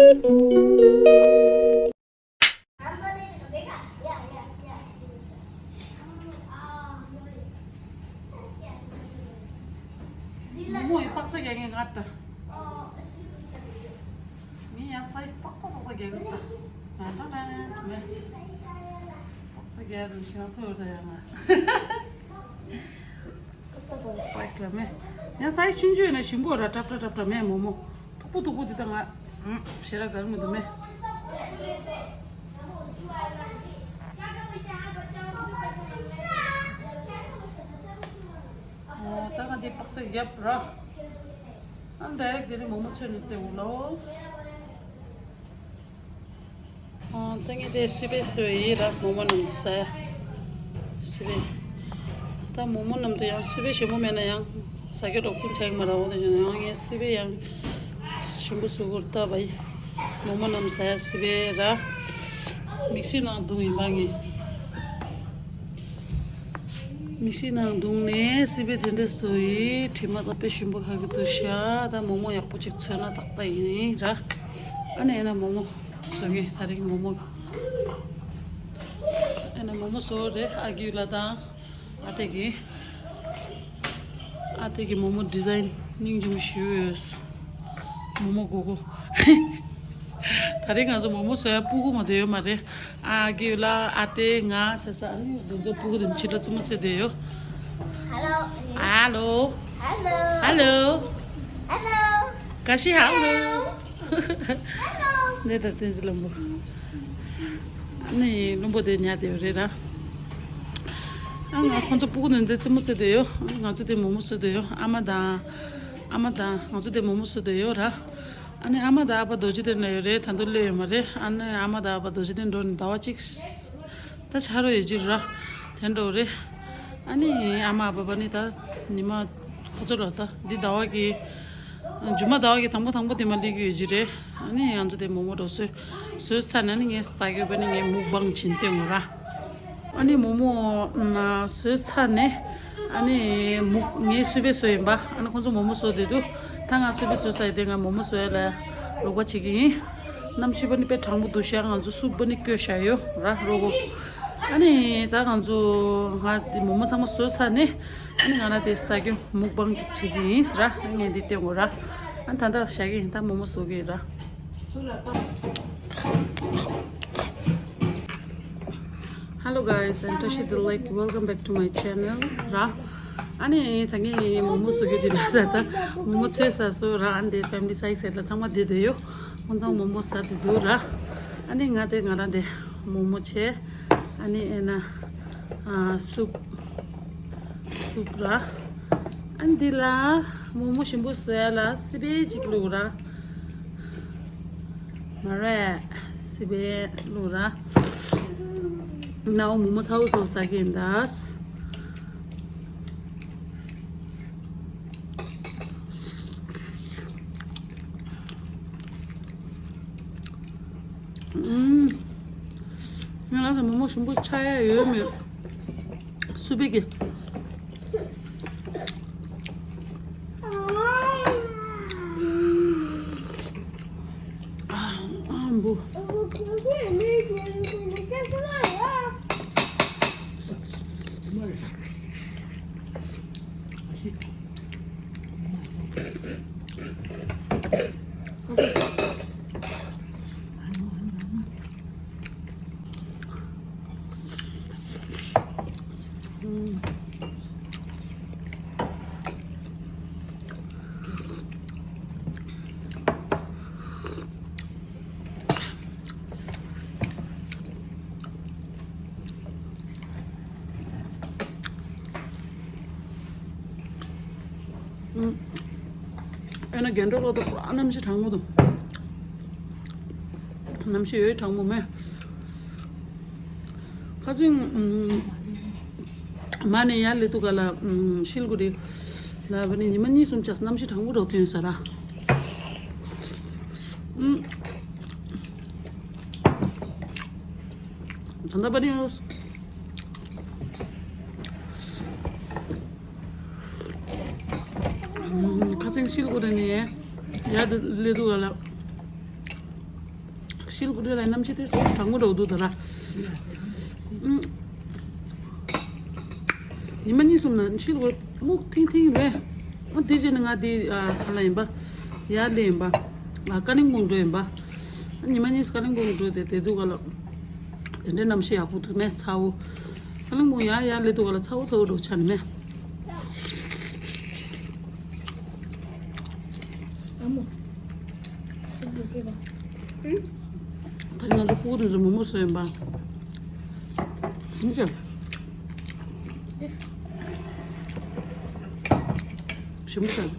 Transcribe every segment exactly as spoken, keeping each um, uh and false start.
མོ་མོ་ཡི་པགས་ཚ་རྒྱག་མཁན་ང་ད། ངས་ཡང་སའི་ཛི་ཏག་ཏག་ཏག་ཏག་རྒྱག་གི་ད། ང་ད་ང་མེ། པགས་ཚ་རྒྱག་དུས་ང་ཚོ་ཡོད་ད་ཡང་ང་། སའི་ཛི་ལ་མེ། ཡང་སའི་ཛི་ཆུང་ཆུང་ཡིན་ན་ཞིམ་པོ་ར་ཀྲབ་ཀྲབ་ཀྲབ་ཀྲབ་མེ་མོ་མོ། མཐུག་པོ་མཐུག་པོ་འདི་ད་ང་། ཞེ་དྲག་དགའ་གི་མི་འདུག་མེ། ཨོ། ད་ང་འདི་པགས་ཚ་རྒྱབ་ར། ཨ་ཌའི་རེག་འདི་ནི་མོག་མོག་ཚོས་ནི་སྟེར་འོ་ལོས། ཨོ། ད་ངས་དེ་སི་པན་བཟོས་ཡིན་ར། མོག་མོག་ནང་དུ་ཟ་ཡ། སི་པན། ད་མོག་མོག་ནང་དུ་ཡང་སི་པན་ཞིམ་པོ་མེད་ན་ཡང་ཟ་རྒྱུ་འགྲོ་ཁུལ་ཆགས་ཀྱི་མ་ར། འོ་དེ་བཞིན་ཡང་ངས་སི་པན་ཡང་ཞིམ་པོ་བཟོ་དགོས་ད་བ་ཡིན། མོག་མོག་ནང་ཟ་ཡ་སི་པན་ར། མིག་སི་ནང་བརྡུངས་ཡིན་པ་ངས། མིག་སི་ནང་བརྡུངས་ནས་སི་པན་དེ་འདྲ་བཟོས་ཡིན། དྲི་མ་ད་དཔེ་ཞིམ་པོ་ཁ་གི་འདུག་ཤག་ད་མོག་མོག་ཡག་པོ་ཅིག་ཚོས་ན་ཏག་ཏག་ཡིན་ར། ཨ་ནི་ཨེ་ན་མོག་མོག་བཟོ་ངེས་ད་རིང་མོག་མོག་ཨེ་ན་མོག་མོག་བཟོ་རེད། ཨ་གི་ལ་དང་། ཨ་ཏེ་གི། ཨ་ཏེ་གི་མོག་མོག་ཌི་ཛའིན་སྙིང་རྗེ་མོ་ཞེ་པོ་ཡོད། མོག་མོག་གོ་གོ། ད་རེས་ང་ཚོ་མོག་མོག་བཟོ་ཡ་སྤུ་གུ་མ་དེ་ཡོད་མ་རེད། ཨ་གི་ལ་ཨ་ཏེ་ང་ཟེར་ས་ཨ་ནི་དེ་ཚོ་སྤུ་གུ་དེ་ཕྱི་ལ་རྩེད་མོ་རྩེ་བསྡད་ཡོད། Hello. Hello. Hello. Hello. Hello. Hello. ནས་ད་བསྟན་འཛིན་བློན་པོ། ཨ་ནི་བློན་པོ་དེ་ཉལ་བསྡད་ཡོད་རེད་ར། ཨ་ང་ཁོང་ཚོ་སྤུ་གུ་ནས་འདི་རྩེད་མོ་རྩེ་བསྡད་ཡོད། ང་ཚོ་དེ་མོག་མོག་བཟོ་བསྡད་ཡོད། ཨ་མ་དང་། ཨ་མ་དང་ང་ཚོ་དེ་མོག་མོག་བཟོ་བསྡད་ཡོད་ར། ཨ་ནི་ཨ་མ་དང་ཨ་ཕ་རྡོ་རྗེ་གདན་ལ་ཡོད་རེད། ད་དུང་སླེབས་ཡོད་མ་རེད། ཨ་ནི་ཨ་མ་དང་ཨ་ཕ་རྡོ་རྗེ་གདན་འགྲོ་ནས་ཟླ་བ་གཅིག་ད་ཆ་རོ་ཡོད་ཀྱི་ར། དེ་འགྲོ་རེད། ཨ་ནི་ཨ་མ་ཨ་ཕ་ཕ་ནི་ད་ཉི་མ་ཁོ་ཚོ་ར་ད་འདི་ཟླ་བ་གི་མཇུག་མ་ཟླ་བ་གི་དང་པོ་དང་པོ་དེ་མ་སླེབས་ཀྱི་ཡོད་ཀྱི་རེད། ཨ་ནི་ང་ཚོ་དེ་མོག་མོག་འགྲོ་བཟོས་བཟོས་ཚར་ནས་ཨ་ནི་ངས་ཟ་གི་ཡོད་པ་ནི་ངས་མུག་བང་བྱིན་ཏེ་ངོ་ར། ཨ་ནི་མོག་མོག་ཨ་བཟོས་ཚར་ནས་ཨ་ནི་མུག་ངས་སི་པན་བཟོས་ཡིན་པ། ཨ་ནི་ཁོང་ཚོ་མོག་མོག་བཟོས་བསྡད་འདུག་ད་ང་སི་པན་བཟོས་ཚར་ཡིན་དེ་ང་མོག་མོག་བཟོ་ཡ་ལ་རོགས་པ་བྱེད་ཀྱི་ཡིན། གནམ་གཤིས་པ་ནི་དཔེ་གྲང་མོ་འདུག་ཤག་ང་ཚོ་སུབ་པ་ནི་སྐྱོ་ཤག་ཡོད་ར་རོགས་པོ། ཨ་ནི་ད་ང་ཚོ་ང་དེ་མོག་མོག་ཚང་མ་བཟོས་ཚར་ནས་ཨ་ནི་ང་རང་དེ་ཟ་རྒྱུ་མུག་བང་བྱེད་ཀྱི་ཡིན་ཟེར་ར། ཨ་ངས་འདི་སྟོན་དགོས་ར། ཨ་ད་ལྟ་བཞག་གི་ཡིན། ད་མོག་མོག་བཟོ་གི་ཡིན་ར། Hello guys and བཀྲ་ཤིས་བདེ་ལེགས། Welcome back to my channel ར། ཨ་ནི་ད་ངས་མོག་མོག་བཟོ་རྒྱུ་དེ་ལ་ཟ་ད་མོག་མོག་ཚོས་ཟ་སོ་ར། ཨ་འདི་family size set ལ་ཚང་མ་བསྡད་བསྡད་ཡོད། ཁོང་ཚང་མོག་མོག་ཟ་བསྡད་འདུག་ར། ཨ་ནི་ང་དེ་ང་རང་དེ་མོག་མོག་བྱས། ཨ་ནི་ཨེ་ན་ཨ་སུབ་སུབ་ར། ཨ་ནི་འདི་ལ་མོག་མོག་ཞིམ་པོ་བཟོ་ཡ་ལ་སི་པན་ཅིག་བླུགས་ར། མ་རེད། སི་པན་བླུགས་ར། ནའོ། མོག་མོག་ཚ་བོ་ཚ་བོ་ཟ་གི་ཡིན་ད། ཨུམ། ང་ལ་ཚོ་མོག་མོག་ཞིམ་པོ་ཆགས་ཡ་ཡོད་མེད། སུ་པན་གྱི། ཨ་འབུ། ཨེ་ན་རྒན་གྲོགས་ལོ་ཏོག་པུ་ར་གནམ་གཤིས་གྲང་མོ་འདུག་གནམ་གཤིས་ཡོད་གྲང་མོ་མེད། ཁ་སང་ཨུམ། མ་ནས་ཡར་སླེབས་དུས་ག་ལ་ཨུམ། ཤིལ་གུ་རི་ལ་བ་ནི་ཉི་མ་གཉིས་གསུམ་ཆགས་གནམ་གཤིས་གྲང་མོ་འདྲ་བོ་ཐོན་ཡོད་ས་ར། ཨུམ། ད་ལྟ་བ་ནི་ཡོད། ཁ་སང་ཤིལ་གུ་རི་ནས་ཡར་སླེབས་དུས་ག་ལ། ཤིལ་གུ་རེ་ལ་གནམ་གཤིས་དེ་སོ་སོ་དྲང་མོ་འདྲ་བོ་འདུག་ད་ལ། ཨུམ། ཉི་མ་གཉིས་གསུམ་ན་ཤིལ་གུ་རེ་སྨུག་ཐིང་ཐིང་རེད། ཨ་དེ་རྗེས་ནས་ང་དེ་ཨ་ག་ལ་ཡིན་པ། ཡར་སླེབས་ཡིན་པ། ཨ་ཀ་ལིང་པོང་འགྲོ་ཡིན་པ། ཨ་ཉི་མ་གཉིས་ཀ་ལིང་པོང་འགྲོ་དེ་དེ་དུས་ག་ལ། དེ་འདྲའི་གནམ་གཤིས་ཡག་པོ་འདུག་མེད་ཚ་བོ། ཀ་ལིང་པོང་ཡར་ཡར་སླེབས་དུས་ག་ལ་ཚ་བོ་ཚ་བོ་འགྲོ་ཆགས་ནི་མེད། ཨ་མོ། སུ་འགྲོ་ཅེས་པ། ཨུ། ད་རིང་ང་ཚོ་སྤུ་གུ་དེ་ཚོ་མོག་མོག་བཟོས་ཡིན་པ། ཞིམ་ཅང་། ཞིམ་ཅང་།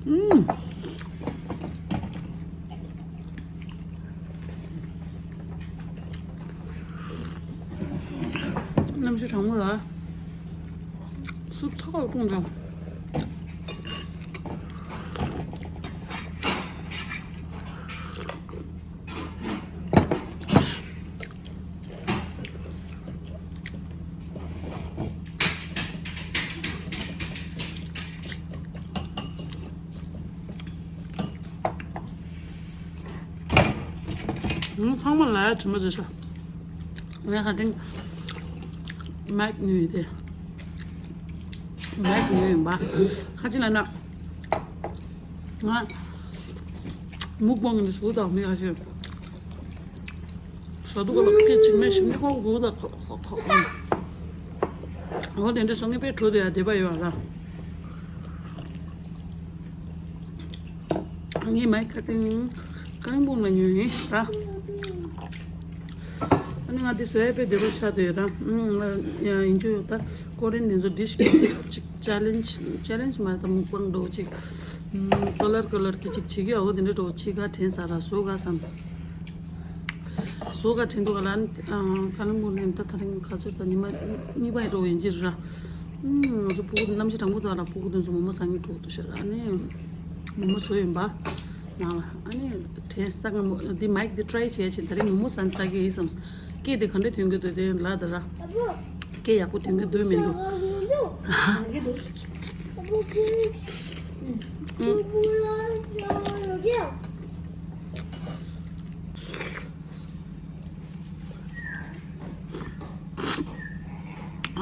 ཨུམ། གནམ་གཤིས་གྲང་མོ་ལ། སུབ་ཚ་བོ་བཏུང་དང་། ཚང་མ་ལ་དྲི་མ་བརྗོད་ཤག་ངས་ཁ་ཐེངས་མེག་ཉོས་ཏེ། མེག་ཉོས་ཡིན་པ། ཁ་ཅིག་ལ་ན། ང་མུག་པང་གི་ཞུ་དང་མི་ཁ་ཤས། ཟ་དུ་ག་ལ་སྐད་ཅིག་མེད་ཞིམ་ཅི་ཁོག་གུ་དང་ཁོག་ཁོག་ཁོག་ཁོག་འོ་དེ་འདྲ་སོང་ངས་པས་བྲོ་དུ་ཡ་བདེ་པ་ཡོད་ཨ་ལ། ངས་མ་ཁ་ཚིང་ཀ་རིང་སྤུངས་ལ་ཉོས་ཡིན་ར། ཨ་ནི་ང་འདི་བཟོ་ཡ་དཔེ་བདེ་པོ་ཆགས་བསྡད་ཡོད་ར། ཡང་ཡིན་རྒྱུ་ཡོད་ད། ཀོ་རིན་འདི་ཚོ་ཌིཤ་ཅིག་ཅེ་ལེན་ཇི་ཅེ་ལེན་ཇི་མ་ད་མུག་པང་འགྲོ་ཅིག་ཀོ་ལར་ཀོ་ལར་གི་ཅིག་བྱེད་ཀྱི་འོ་དེ་འདྲ་འགྲོ་ཅིག་ག་དྲན་ས་ར་བཟོ་ག་བསམ། བཟོ་ག་དྲན་འདུག་ག་ལ། ཀ་ལིང་སྤུངས་ནས་ད་ད་རིང་ག་ཚོད་ད་ཉི་མ་གཉིས་པ་ཡི་འགྲོ་ཡིན་གྱི་ར། ང་ཚོ་ཕྲུ་གུ་གནམ་གཤིས་གྲང་མོ་འདུག་ལ་ཕྲུ་གུ་དེ་ཚོ་མོག་མོག་ཟ་མཁན་འགྲོ་འདུག་ཤག་ཨ་ནི་མོག་མོག་བཟོ་ཡིན་པ། ནང་ལ་ཨ་ནི་དྲན་ས་ང་མོ་འདི་མེག་འདི་ཊ་རའི་བྱས་ཕྱིན་ད་རིང་མོག་མོག་ཟ་ནི་ལྟ་གི་ཡིན་བསམ། སྐད་དེ་ག་འདྲ་ཐོན་གི་འདུག་དེ་ལ་ད་ར། སྐད་ཡག་པོ་ཐོན་གི་འདུག་མི་འདུག་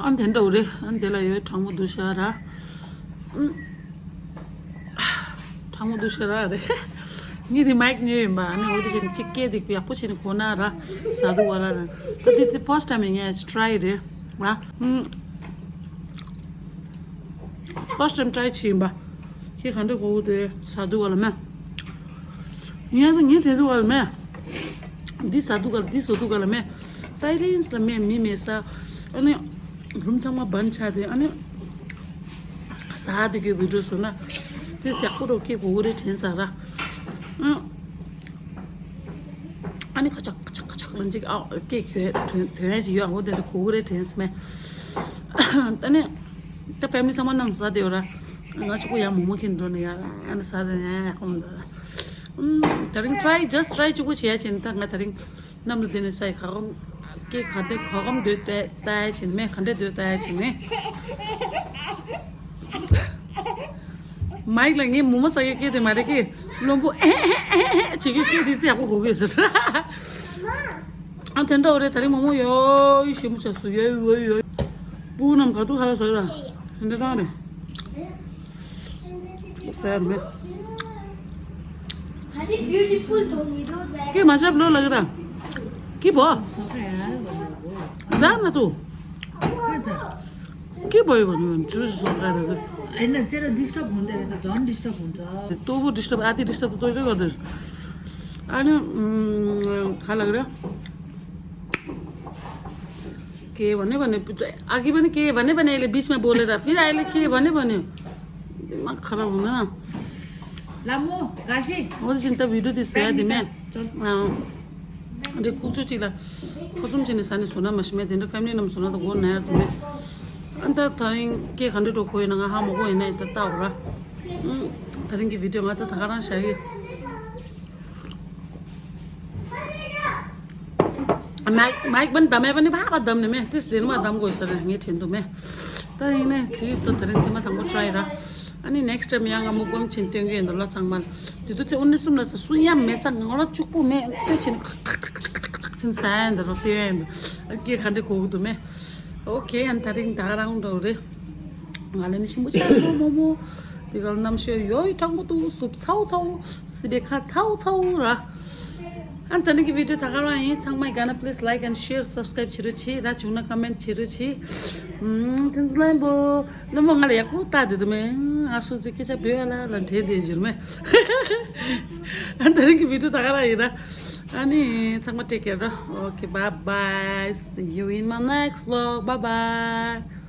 ཨ་དེ་འདྲ་བོ་རེད། ཨ་དེ་ལ་ཡོད་གྲང་མོ་འདུག་ཤག་ར། གྲང་མོ་འདུག་ཤག་ར་རེད། ངས་དེ་མེག་ཉོས་ཡིན་པ། ཨ་ནི་འོ་དེ་བཞིན་གཅིག་སྐད་དེ་ཡག་པོ་བྱས་ནས་གོ་ན་ར། ཟ་དུ་བ་ལ་ར། ད་དེ་དེ་ཕར་སི་ཊའིམ་ཡིན། ངས་ཊ་རའི་རེད་ར། ཕར་སི་ཊའིམ་ཊ་རའི་བྱས་ཡིན་པ། ཁྱེད་ག་འདྲ་གོ་གི་འདུག་ཟ་དུ་བ་ལ་མེད། ཡིན་ཡང་ད་ངས་བྱས་དུ་བ་ལ་མེད། འདི་ཟ་དུ་ག་ལ་འདི་བཟོ་དུ་ག་ལ་མེད། སའི་ལེན་སི་ལ་མེད། མི་མེད་ས། ཨ་ནི་རུམ་ཚང་མ་བན་ཆགས་ཏེ་ཨ་ནི་ཟ་དེ་གི་བི་ཌིའོ་བཟོ་ན་དེ་ཡག་པོ་འགྲོ་སྐད་གོ་གི་རེད་དྲན་ས་ར། ཨ་ནི་ཁ་ཆག་ཁ་ཆག་ཁ་ཆག་ལན་ཅིག་ཨ་སྐད་གོ་དོན་དོན་ཡ་ཅིག་ཡོད་འོ་དེ་འདྲ་གོ་གི་རེད་དྲན་ས་མེད། ཨ་ནི་ད་ཕེ་མི་ལི་ཚང་མ་རྣམས་ཟ་དེ་ཡོད་ར། ང་གཅིག་པོ་ཡང་མོག་མོག་ཁྱེར་འགྲོ་ནི་ཡ་ཨ་ནི་ཟ་དེ་ཡ་ཡག་པོ་མི་འདུག་ཨུམ། ད་རིང་ཊ་རའི་ཇ་སི་ཊི་ཊ་རའི་གཅིག་པོ་བྱེད་ཡ་བྱས་ནས་ད་ང་ད་རིང་གནམ་ལ་བསྡད་ནས་ས་ཡི་ག་གམ་སྐད་ག་འདྲ་ག་གམ་སྡོད་ལྟ་ལྟ་ཡ་བྱས་ནས་མེད་ག་འདྲ་སྡོད་ལྟ་ཡ་བྱས་ནས། མེག་ལ་ངས་མོག་མོག་ཟ་ཡའི་སྐད་དེ་མ་རེད་ཀི། བློན་པོ་ཨེ་ཨེ་ཨེ་ཨེ་བྱེད་ཀྱི་སྐད་དེ་ཚོ་ཡག་པོ་གོ་གི་ཟེར། ཨ་དེ་འདྲ་བོ་རེད། ད་རིང་མོག་མོག་ཡོད་ཞིམ་པོ་ཆགས་སོང་། ཡོད་ཡོད་ཡོད། སྤུ་གུ་རྣམས་ག་དུས་ཧ་ལ་ཟ་གི་ར། དེ་འདྲ་བཏང་རེད། ཟེར་མེད། སྐད་མ་ཆབ་ལོ་ལ་གི་ར། སྐད་པོ། ཛ་ན་དུ། སྐད་པོ་ཡོད་པ་ནི་ཇུ་ཞིག་སོང་ག་རེ་ཟེར། ཨེ་ན་དེ་ར་ཌི་སི་ཊརབ་ཧོན་དེ་རེ་ཟེར། ཇོན་ཌི་སི་ཊརབ་ཧོན་ཙ། ཏོ་བུ་ཌི་སི་ཊརབ་ཨ་ཏི་ཌི་སི་ཊརབ་ཏོ་ཏོ་རེ་ག་དེ། ཨ་ནི་ཁ་ལ་གི་ར། के भन्ने भने, आगे पनि के भन्ने भने अहिले बिचमा बोलेर फेरि अहिले के भन्ने भन्यो। दिमाग खराब हुँदैन। लामो घाँसी। अरू चिन्ता भिडियो दिस भए दिमे। चल। अँ। अरे कुचु चिला। खसुम चिने साने सोना मसमे दिन फैमिली नम सोना तो गो नया तुम्हें। अन्त थैं के खण्डे टोको होइन, हाँ मगो होइन, त ताउरा। थरिंग की भिडियो मा त थकारा शायद। माइक, माइक पनि दमे पनि बाबा दम्ने मे, त्यस जेलमा दम गइसरे, हंगे ठेन दो मे। त इने, ठीक त थरिंग तेमा तंगो ट्राई रा। ཨ་ནི་next time་ཡང་ང་མུག་པང་ཕྱིན་སྟོན་གྱི་ཡིན་འདུག་ལ་ཚང་མ་ལ། དེ་དུས་ཚེ་ཨུ་ནི་གསུམ་ལ་ས་སུ་ཡང་མེད་ས་ང་ར་གཅིག་པུ་མེད་དེ་ཕྱིན་ཕྱིན་ས་ཡིན་འདུག་ལ་སྟོན་ཡིན་འདུག་ཨ་ཀྱེ་ག་འདྲ་གོ་གི་འདུག་མེད། ཨོ་ཁེ་ཨན་ད་རིང་ད་ག་རང་འགྲོ་རེད། ང་ལ་ནི་ཞིམ་པོ་ཆགས་སོང་མོ་མོ། དེ་ག་ལ་གནམ་གཤིས་ཡོ་ཡི་གྲང་མོ་འདུག་སུབ་ཚའོ་ཚའོ། སི་པེ་ཁ་ཚའོ་ཚའོ་ར། ཨན་ད་ནི་གི་video་ད་ག་རང་ཡིན། ཚང་མ་ག་ན་please like and share, subscribe་བྱེད་རོགས་བྱེད་ར། བྱུང་ན་comment་བྱེད་རོགས་བྱེད། ཨམ་ཐེན་ལན་པོ། ནམ་མོ་ང་ལ་ཡག་པོ་ལྟ་དེ་དུ་མེ། ང་སུ་ཟིག་སྐད་ཆ་བོད་ལ་ལ་འདྲེ་དེ་བཞུར་མེ། ཨན་ད་རིང་གི་video་ད་ག་རང་ཡིན་ར། ཨ་ནི་ཚང་མ་take care་ར། Okay, bye bye, see you in my next vlog, bye bye.